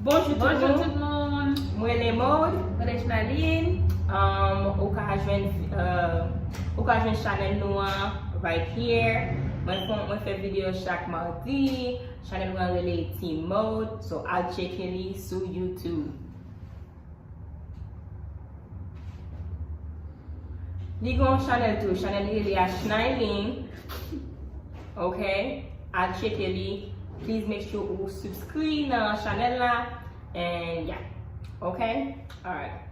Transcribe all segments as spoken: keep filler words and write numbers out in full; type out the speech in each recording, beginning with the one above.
Bonjou tout Bonjou moun. Tout moun. Mwen rele Maud. Mwen rele Chnaline. Um, ou ka jwenn uh, ou ka jwenn chanèl nou an right here. Mwen fè mwen fè videyo chak madi. Chanèl mwen rele Team Maud. So al tcheke li sou YouTube. Li gen yon chanèl tou, chanèl li rele a Schnyling. Ok, al tcheke li. Please make sure ou subscribe nan chanèl la. And yeah, ok, alright.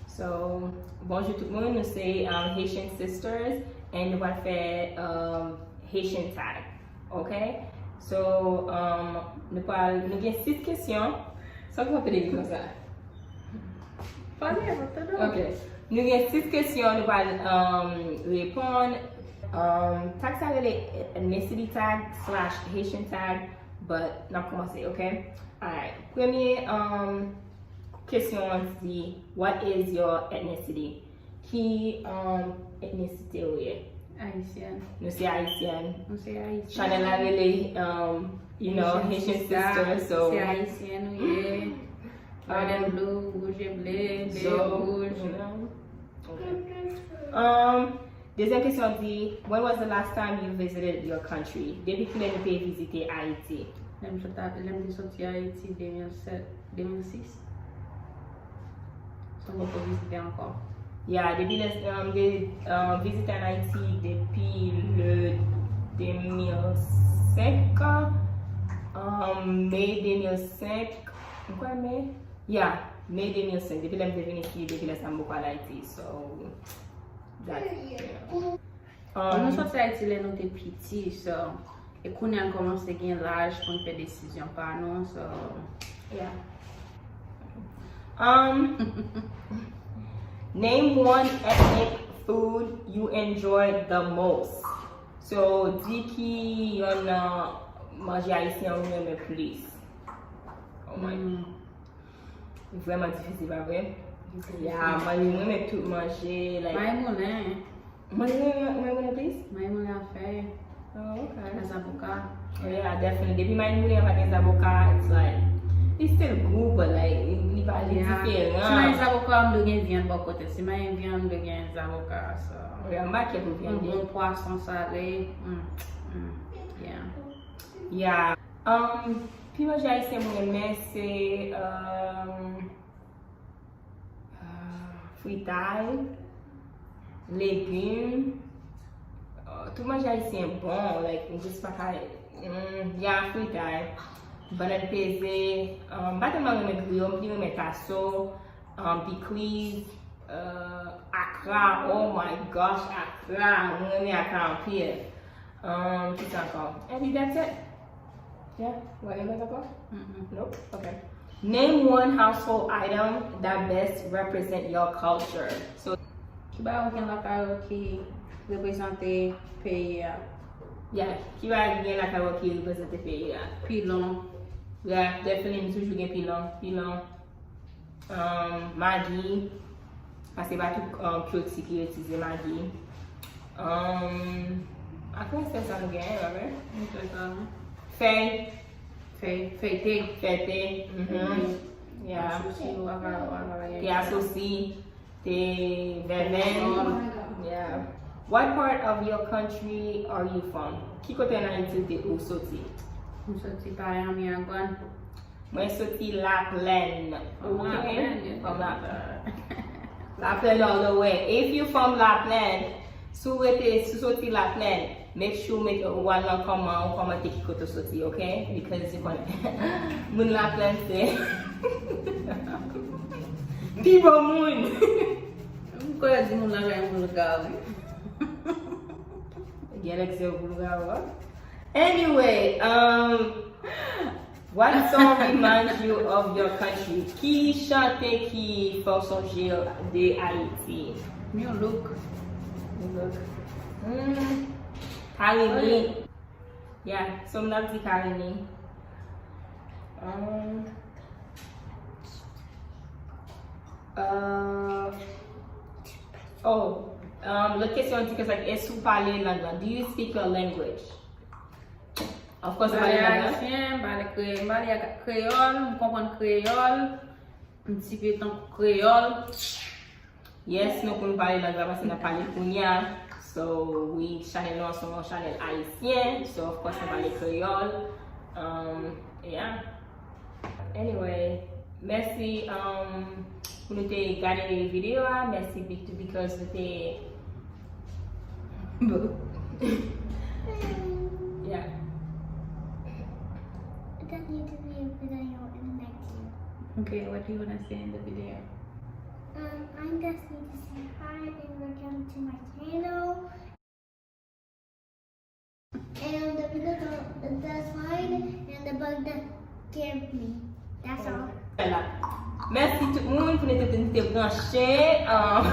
So, bonjou tout moun, nou se um, Haitian Sisters and nou pral fè um, Haitian tag. Ok, so um, nou pral nou gen sis kesyon. Sa ki konpile li konsa? Pale, mwen tande. Ok. Nou gen sis kesyon nou pral um, reponn. Um, tag sa rele ethnicity tag slash Haitian tag, but n ap kòmanse, ok? Alright. Premye um, kesyon an di, what is your ethnicity? Ki um, etnisite ou ye? Ayisyèn. Nou se Ayisyèn. Nou se Ayisyèn. Chanèl la rele, um, you know, Haitian Sister, so. Se Ayisyèn ou ye. Red and blue, wouj e ble, ble e So, wouj. You know. Okay. Um, dezyèm kesyon di, when was the last time you visited your country? Depi kilè nou te vizite Ayiti? Lè m sot a- lè m te soti Ayiti de mil sèt, de mil sis. Sa m poko vizite ankò. Yeah, depi lè um, de um, vizite an Ayiti depi le de mil senk, um, me de mil senk, m kwè me, yeah, me de mil senk, depi lè m te vin isit, depi lè sa m poko al Ayiti, so, that's, you know. Bon, nou Um, soti Ayiti lè nou te piti, so, e kounye a n kòmanse gen laj pou n fè desizyon pa nou, so, yeah. Um, name one ethnic food you enjoy the most. So, di ki yon nan manje ayisyen ou renmen plis. Oh my. Mm. Vrèman difisil, pa vre? Ya, manje, mwen renmen tout manje, like, Mayi moulen. Mwen renmen, mwen renmen plis? Mayi moulen a fèy. Oh, ok. A zaboka. Yeah, definitely. Depi mayi moulen an pa gen zaboka, it's like, it's still good, but like, li pa li Yeah. diferan. Si mayi zaboka, m dwe gen vyann bò kote. Si mayi vyann, m dwe gen zaboka. So. Yeah, m pa kè pou vyann. Yon bon pwason sale. Mm, mm, yeah. Yeah. Um, pi manje ayisyen mwen renmen se um, uh, fritay, legim, uh, tout manje ayisyen bon, like, m just pa ka, mm, yeah, fritay, bannann peze, um, m pa tèlman renmen griyo, m pli renmen taso, um, pikliz, uh, akra, oh my gosh, akra, mwen renmen akra anpil. Um, ki sa ankò? I think that's it. Yeah, what else ankò? Mm-mm. Nope. Ok. Name one household item that best represent your culture. So, Ki bagay ou gen lakay ou ki reprezante peyi a? Yeah, ki bagay ki gen lakay ou ki reprezante peyi a? Pilon. Yeah, definitely, m toujou gen pilon. Pilon. Um, magi. Paske pa tout um, kilti ki itilize magi. Um, apre se sa nou genyen, pa vre? M fè sa, non? Fèy. Fèy, fèy te. Fèy te. Mhm. Mhm. Yeah. Asosi, waka, waka, Te asosi. Te vèvèn. Yeah. What part of your country are you from? Ki kote an Ayiti ou te ou soti? M soti Payan, Miragwàn. Mwen soti Laplèn. From Ok? Laplèn, yeah. From Laplèn. Laplèn all the way. If you from Laplèn, si w rete, si w soti Laplèn, make sure make, ou al nan kòman, ou kòmante ki kote w soti, ok? Because you konnen, moun Laplèn se pi bon moun. M kwè di moun lakay m boulga, wi. Gen lèk se boulga, wi. Anyway, um, what song reminds you of your country? Ki chante ki fè w sonje de Ayiti? New look. Hmm. Karini. Yeah, so m ap di Karini. Um, uh, oh, um, lòt kesyon di ke sa, èske ou pale lang lan? Do you speak your language? Of course, m pale lang la. Ayisyen, m pale kre-, m pale kreyòl, m konprann kreyòl, m ti pe tankou kreyòl. Yes, nou konn pale lang la paske n ap pale kounye a. So, wi, chanèl nou an se yon chanèl ayisyen. So, of course, nou pale kreyòl. Um, yeah. Anyway, mèsi, um, pou nou te gade videyo a. Mèsi be-, because nou te... Bon. Yeah. That need to be a video in the next year. Okay, what do you wanna say in the video? Um, I'm just need to say hi and welcome to my channel. And the people don't, the slide and the bug that scared me. That's all. Mèsi tout moun pou nou te, te branche. Um,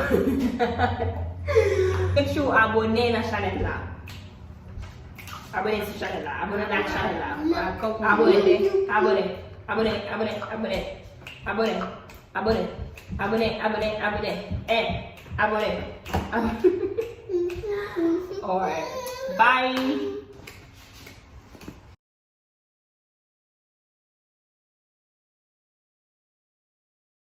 make sure w abone nan chanèl la. Abone sou chanèl la. Abone nan chanèl la. Abone. Abone. Abone. Abone. Abone. Abone. Abone. Abone. Abone. Abone. Eh. Abone. Abone. Alright. Bye.